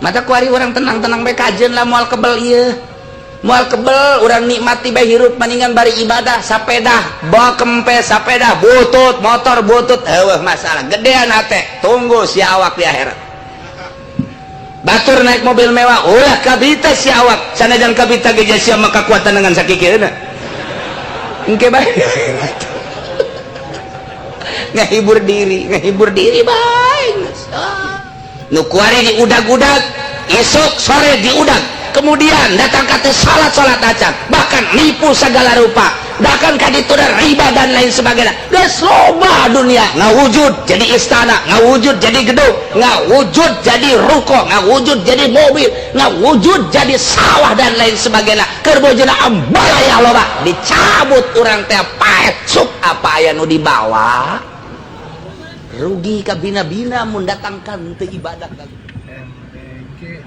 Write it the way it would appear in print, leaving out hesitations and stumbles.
Mata kuari urang tenang-tenang bae, kajen lah, moal kebel ieu, moal kebel. Urang nikmati bae hirup, mendingan bari ibadah. Sapeda bawa kempes, sapeda butut, motor butut, eueuh masalah. Gedean hate, tunggu si awak di akhirat. Batur naik mobil mewah, ulah kabita si awak. Sanajan kabita ge, sia maka kekuatan dengan sakikeuna engke bae. Ngahibur diri, ngahibur diri bae. Nu kuari diudag-udag, esok sore diudag, kemudian datang kata salat, salat acan, bahkan nipu segala rupa, bahkan kaditu riba dan lain sebagainya. Geus loba dunia, ngawujud jadi istana, ngawujud jadi gedung, ngawujud jadi ruko, ngawujud jadi mobil, ngawujud jadi sawah dan lain sebagainya. Keur bojona ambalaya loba, dicabut urang teh paet sup, apa aya nu dibawa? Rugi kabina-bina mun datangkan teu ibadah. MPG.